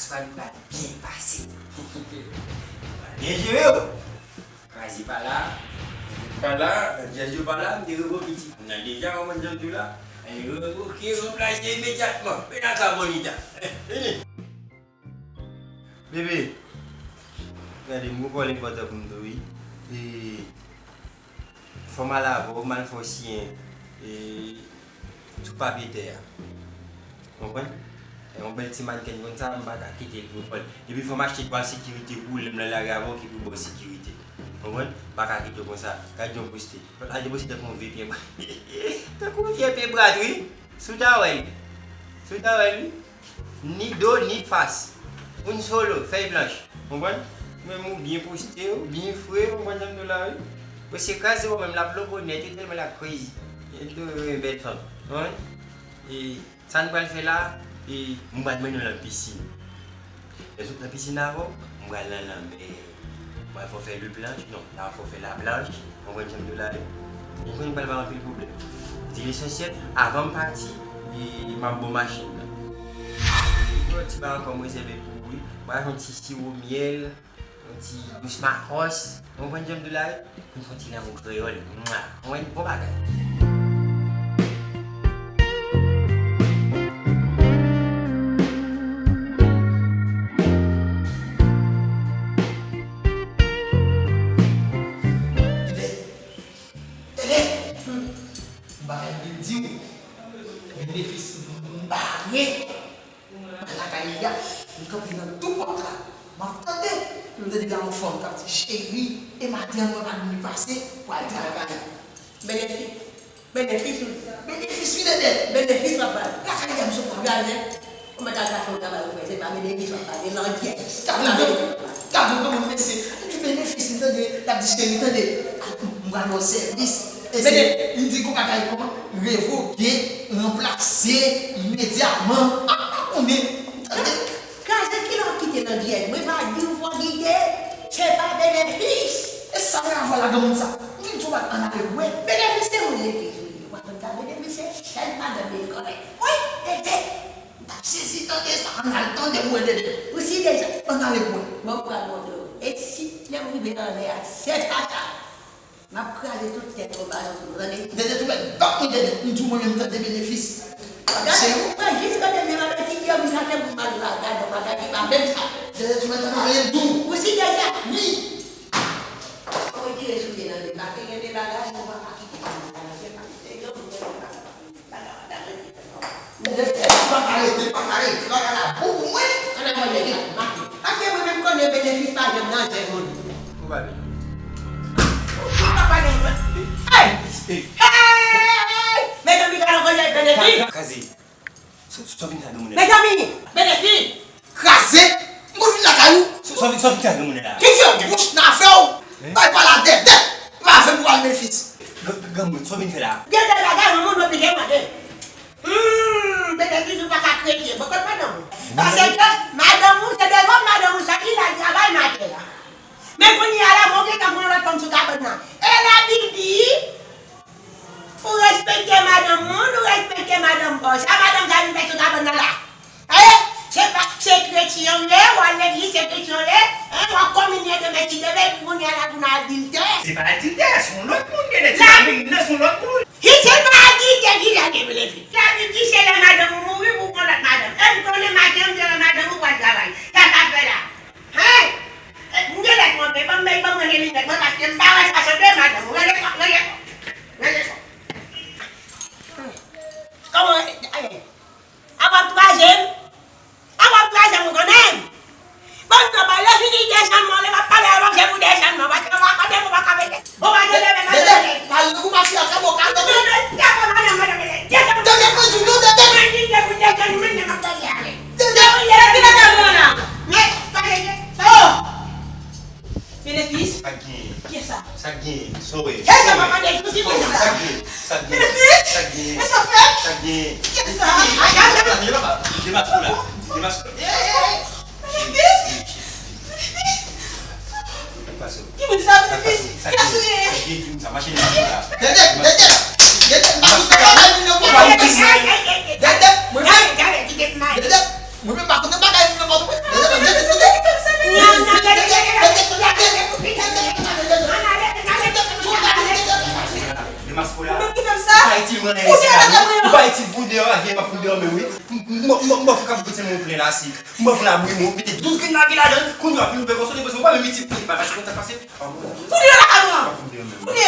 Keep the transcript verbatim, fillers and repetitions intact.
Sa li pral byen pase. Byen jere w. Kraze pa la, pa la, jazz yo pa la, m te revoke ti moun nan deja, w konprann jan m di w la? Revoke, ranplase imedyatman. Men nan ka bonita. Vini. Bebe, gade, m gon pawòl enpòtan pou m di w, wi. E, fò m al avè w, m al fè w siyen, e, sou papye tè a. Konprann? E yon bèl ti mannken konn sa, m pa ka kite l pou vòl. Epi fò m achte twal sekirite pou ou, lè m nan lari avè w ki pou ba w sekirite. Konprann? M pa ka kite w konsa. Gad jan w poste. Gad jan w poste tankou yon vye pye bra. Tankou yon vye pye brat, wi. Si w ta wè l. Si w ta wè l, wi. Ni do, ni fas. Un solo, fèy blanch. Konprann? Menm ou byen poste, ou byen fre, ou konprann sa m di w la, wi. Mesye kraze w menm, l ap loko nèt, wi, tèlman l ap crazy. Yon bèl fanm. Konprann? E sa n pral fè la, e m pral mennen w nan pisin. Lè sot nan pisin avè w, m pral nan lanmè. M pral fè w fè le planche, non, la fè w fè la planche. Konprann jan m di w la, wi. Ou konn pral ba anpil pwoblèm. Di lesansyèl, avan m pati, e m ap ba w machin nan. Yon ti bagay ankò m rezève pou ou, wi. M pral fè yon ti siwo myèl, yon ti dous makòs. Ou konprann jan m di w la, wi? Pou n fè yon ti lanmou kreyòl. Mwa! Ou konprann? Bon bagay. Tande! Tande! Bagay m vin di w. Benefis m bare. Mwen lakay li a, m kanpe nan tou pòt la. M ap tande, m tande la yon fanm k ap di, "Cheri, e maten an mwen pa dòmi pase pou al travay." Benefis. Benefis, wi. Benefis, wi, Dèdè. Benefis, papa. Lakay li a, m sot travay, men. Ou mèt al chache yon travay ou fè, se pa benefis, papa. Se landyè. Gad yon granmoun, mesye. Li di, "Benefis," li tande, l ap di, "Cheri, tande. M pral ba w sèvis." E se, li di, "Gon bagay kòman?" Revoke, ranplase, imedyatman. A, pa konnen. Tande. Kraze, kilè w kite nan dyèt? Mwen pa di w fò kite. Se pa benefis. E sa gen avwa ladan moun sa? M vin di w ann ale pou wè. Benefis se moun legliz ou ye. Ou pa konn sa benefis se? Sèl madanm li kòrèk. Wi, Dèdè. M t ap sezi tande sa. Ann al tande pou wè, Dèdè. Ou si deja. Ann ale pou wè. Mwen pral montre w. E si lè m rive anlè a, se pa sa. M ap kraze tout tèt ou ba zòt tou, tande? Dèdè tou mèt bat mwen, Dèdè. M di w mwen menm tande benefis. Gade, ou pran jis kote m menm avèk ti kè m chache pou m al la, gade, ou pa gade pa menm sa. Dèdè tou mèt ann ale m di w. Ou si deja? Wi. Ou retire soulye nan men m, pa te gen de bagay, ou pa pa kite m nan bagay, se pa, se granmoun mwen, se pa sa. Lè fè, pa ka rete, pa ka rete, pa ka la pou mwen. Ann al manje, vin, maten. Paske mwen menm konnen benefis pa janm nan jèn moun. Ou pa vin. Ou pa pale mwen. Hey! Hey! Medam, li ka nan koze benefis. Kraze. Sa w vin fè a granmoun nan? Mezanmi, benefis. Kraze! M konn vin lakay ou! Sa w vin fè a granmoun nan la? Ki fè w gen bouch nan afè w? Bay pale a Dèdè! M pa vle pou pale benefis. Granmoun, sa w vin fè la? Gen de bagay yon moun oblije mande. Hmm, benefis ou pa ka kreye. Bon, kot madanm ou? Paske madanm ou, se devan madanm ou, sa ki la travay maten an. Men kounye a la, mwen gentan gen yon lòt fanm sou kabann nan. E Labib di, ou respekte madanm moun, ou respekte madanm bòs. Sa madanm sa vin fè sou kabann nan la? Hein? Se pa, se kretyen ou ye, w al legliz, se kretyen ou ye, hein, w ap kominye demen ki demen, epi kounye a la vin adiltè. Se pa adiltè, se yon lòt moun gen de ti Labib, non, se yon lòt moun. Ki se pa adiltè ki la gen benefis? Labib di se lè madanm ou mouri pou w pran lòt madanm. E m konnen maten an m te wè madanm ou pral travay. Sa l t ap fè la? Hein? E, m genlè twonpe, ban m, ban m ranje linèt mwen, paske m pa wè sa sou de madanm ou. Ranje kò, ranje kò. Ranje kò. Kòman, ay, ay. A w ap kraze m. A w ap kraze m, ou konnen. Bon, non, ba, lè fini desann mwen, lè m ap pale avè w, se pou desann mwen, paske w pa konnen, ou pa ka mete. Ou pa tande, men, men, men, men. Dèdè, pale pou mafi a, kabo, kabo. Non, non, kabo, madanm, madanm, madanm. Desann mwen. Dèdè, mwen di w non, Dèdè. Mwen di w, depi w desann mwen, men m ap pale avè w. Dèdè, Dèdè, ki nan kabo la? Men, pale, oh! Benefis? Sa k genyen? Kiyès sa? Sa k genyen? Sowe. Kiyès sa, papa Dèdou? Sowe. Sa k genyen? Sa k genyen? Benefis? Sa k genyen? Men sa fèt? Sa k genyen? Kiyès sa? Ay, ay, ay. Demas pou la. Demas pou la. Benefis? Benefis? Ki moun sa, Benefis? Kiyès ou ye? Dèdè, Dèdè, Dèdè, m pa konn bagay moun nan pòt. Dèdè, mwen menm, Dèdè, mwen menm pa konn bagay moun nan pòt. Ou pa itil pou deyò a, gen m ap fout deyò menm wi. M pa fou kap kote mwen plen lasik. M pa fou labri mwen, mete douz grenn lavi ladan, kounye a fin ouvè konso, depoze mwen pa menm itil pou li pa mache konn sa pase. Fout deyò lakay mwen. M pa fout deyò menm.